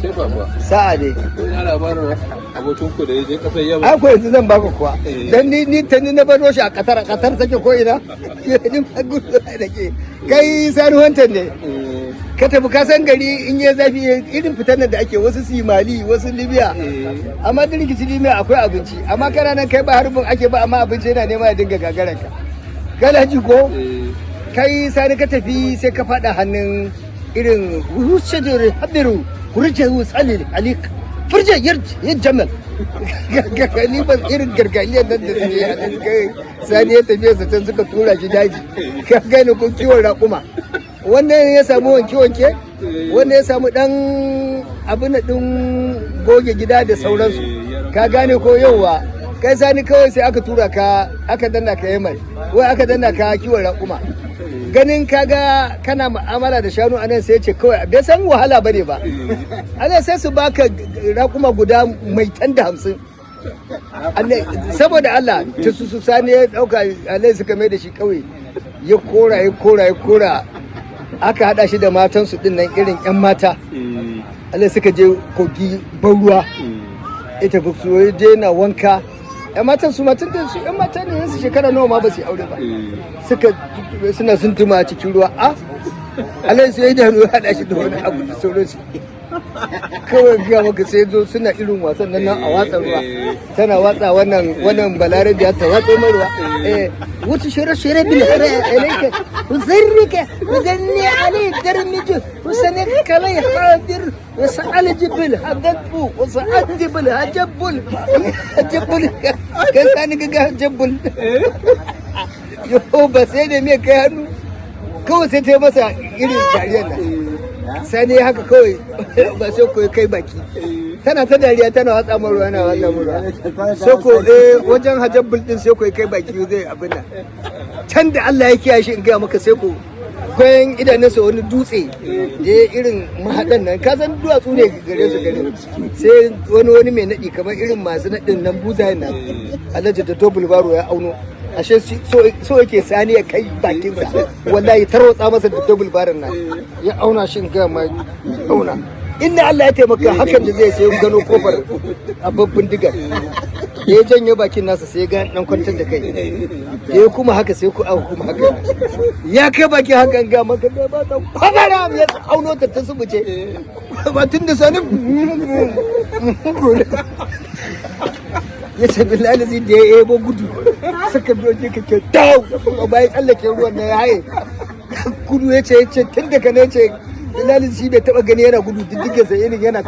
Sai baba. Sa'a ne. Ina labarin abokin ku da ya je kasar Yaman? Ai ko yanzu zan baka kuwa. Dan ni tani na baro shi a Qatar, a Qatar take ko ina. Ni ma gudu da ke. Kai Sani wancan ne. Ka tafi, ka san gari in ya zafi, irin fitar nan da ake, wasu su yi Mali, wasu Libya. Amma duk rikici Libya akwai abinci. Amma kana nan kai ba harbin ake ba, amma abinci yana nema ya dinga gagarar ka. Kana ji ko? Kai Sani, ka tafi sai ka faɗa hannun irin rushe habiru kurje salil alik furje yir jamal ni ba irin gargaliyar nan da suke a nan. Kai Sani ya tafi sa can, suka tura shi daji, ka gane ko? Kiwon raƙuma. Wannan ya samu wanke wanke, wannan ya samu dan abin din goge gida da sauransu, ka gane ko? Yauwa, kai Sani, kawai sai aka tura ka, aka danna ka Yaman, wai aka danna ka kiwon raƙuma. Ganin kaga kana mu'amala da shanu anan, sai ce kawai bai san wahala bane ba. Anan sai su baka raƙuma guda 150. Saboda Allah ta su Sani ya dauka alai, suka mai da shi kauye, ya kora, ya kora, ya kora, aka hada shi da matansu din nan, irin yan mata alai, suka je kogi ban ruwa. Ita su je na wanka, yan matan su matan da su yan mata ne, yansu shekara nawa ma ba su yi aure ba, suka suna suntuma a cikin ruwa. A alai sai da hannu hada shi da wani abu da sauransu. Kawai gaya maka, sai zo suna irin wasan nan a watsa ruwa, tana watsa wannan balarabiya ta watsa mai ruwa, eh, wuce shure shure bil hare alayka uzarrika uzanni alay darmij usani kalay hadir wasal jibil hadbu wasal jibil hajabul hajabul. Kai Sani, ga hajabul yo ba sai da me kai hannu kawai sai ta masa irin dariyar nan. Sani haka kawai ba sai ko kai baki, tana ta dariya, tana watsa min ruwa, yana watsa min ruwa, sai ko wajen hajjabbul din sai ko kai baki zai abin nan. Can da Allah ya kiyaye shi, in gaya maka, sai ko bayan idanunsa wani dutse da ya irin mahaɗan nan, ka san duwatsu ne gare su gare, sai wani mai naɗi kamar irin masu naɗin nan buzayen nan, alhaji da tobul baro ya auno, ashe so yake Sani ya kai bakinsa. Wallahi tarwatsa masa da double baron nan, ya auna shi, in ga ma auna inda Allah ya taimaka hakan da zai sai gano kofar abin bindigar da ya janye bakin nasa, sai ga dan kwantar da kai da ya kuma haka, sai ku aka kuma haka ya kai baki hakan, ga maka da ba ta kwagara, ya auno ta, ta subuce ba tun da Sani ya ce billahi zai da ya ebo gudu, suka biyo je kake dawo bayan tsallake ruwan na ya haye gudu, ya ce tun daga ne ce billahi shi bai taba gani yana gudu diddigen sa irin yana